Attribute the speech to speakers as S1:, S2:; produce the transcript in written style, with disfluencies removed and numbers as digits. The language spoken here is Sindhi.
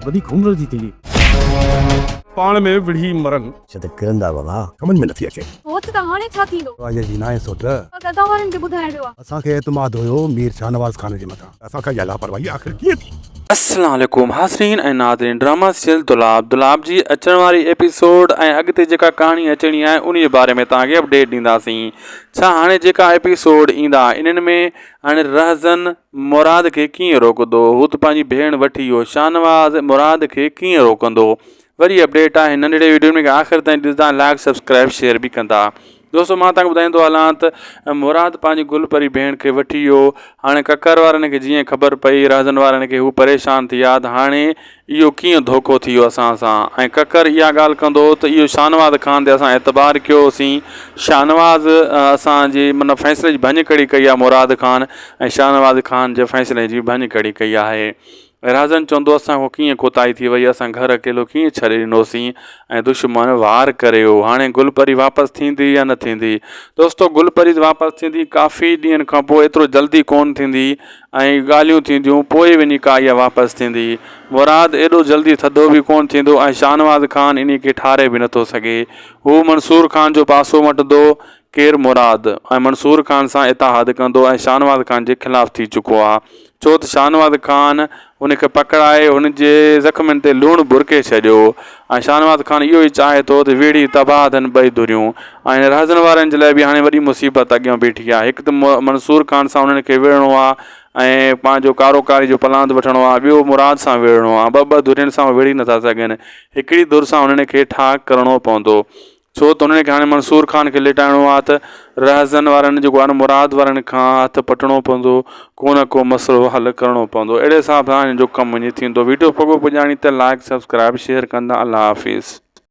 S1: وڌيڪ عمر جي ٿيندي.
S2: پاڻ ۾ وڙهي مرن.
S3: ڇا ته ڪرندا بابا.
S4: سمجهه ۾ نٿي اچي.
S5: سوچ ته هاڻي ڇا ٿيندو؟
S4: راجا جي ناهي سوٽ.
S5: گدا وارن کي ٻڌائي ويو آ.
S4: اسان کي اعتماد هيو مير شاهنواز خان جي مٿان. اسان کان اها لاپرواهي آخر ڪيئن ٿي؟
S6: السلام عليڪم حاضرين ۽ ناظرين ڊراما سيريل دولاب دولاب جي اچڻ واري ايپيسوڊ ۽ اڳتي جيڪا ڪهاڻي اچڻي آهي انهي جي باري ۾ توهان کي اپڊيٽ ڏينداسين ڇا هاڻي جيڪا ايپيسوڊ ايندا انهن ۾ هاڻي رهزن مراد کي ڪيئن روڪندو؟ هو ته پنهنجي ڀيڻ وٺي ويو. شاهنواز مراد کي ڪيئن روڪندو؟ وري اپڊيٽ آهي ننڍڙي ويڊيو ۾ آخر تائين ڏسندا لائڪ سبسڪرائب شيئر به ڪندا دوستو مان تهان کي ٻڌائيندو هلان ته مراد پنهنجي گل پري ڀيڻ کي وٺي ويو هاڻي ڪڪر وارن کي جيئن خبر پئي رهزن وارن کي هو پريشان ٿي ويا ته هاڻي اهو ڪيئن ڌوڪو ٿي ويو اسان سان ۽ ڪڪر اها ڳالهه ڪندو هو ته اهو شاهنواز خان تي اسان اعتبار ڪيو هوسين شاهنواز اسان جي معنيٰ فيصلي جي ڀڃڪڙي ڪئي آهي مراد خان ۽ شاهنواز خان جي فيصلي جي ڀڃڪڙي ڪئي آهي رازن چوندو اسان کان ڪيئن ڪوتاهي ٿي وئي اسان گهر اڪيلو ڪيئن ڇڏي ڏنوسين ۽ دشمن وار ڪري ويو هاڻي گل پري واپس ٿيندي يا نه ٿيندي دوستو گل پري واپس ٿيندي ڪافي ڏينهن کان پوء ايترو جلدي ڪون ٿيندي ۽ ڳالهيون ٿينديون پوء وڃي ڪا اها واپس ٿيندي. مراد ايڏو جلدي ٿڌو به ڪونه ٿيندو ۽ شاهنواز خان انهي کي ٺاري به نٿو سگهي. هو منصور خان جو پاسو وٺندو، ڪير مراد ۽ منصور خان سان اتحاد ڪندو ۽ شاهنواز خان جي خلاف ٿي چڪو آ. ڇو ته شاهنواز خان هن کي پڪڙائي هن جي زخمن تي لوڻ ٻرڪي ڇڏيو ۽ شاهنواز خان اهو ئي چاهي ٿو ته ويڙهي تباهه ٿين ٻئي ڌريون ۽ رهزن وارن جي لاء به هاڻي وڏي مصيبت اڳيان بيٺي آهي هڪ ته منصور خان سان انهن کي وڙهڻو آهي ۽ پنهنجو ڪارو ڪاري جو پلاند وٺڻو آهي ٻيو مراد سان وڙهڻو آهي ٻه ٻه ڌرين سان وڙهي نٿا سگهن هڪڙي ڌر سان انهن کي ٺاهه ڪرڻو پوندو ڇو ته انهن کي هاڻي منصور خان کي ليٽائڻو آهي ته رهزن وارن جيڪو آهي نه مراد وارن کان هٿ پٽڻو پوندو ڪو نه ڪو مسئلو حل ڪرڻو پوندو اهڙي حساب سان هنن جو ڪم وڃي ٿيندو ويڊيو پڳو پڄاڻي ته لائڪ سبسڪرائب شيئر ڪندا الله حافظ.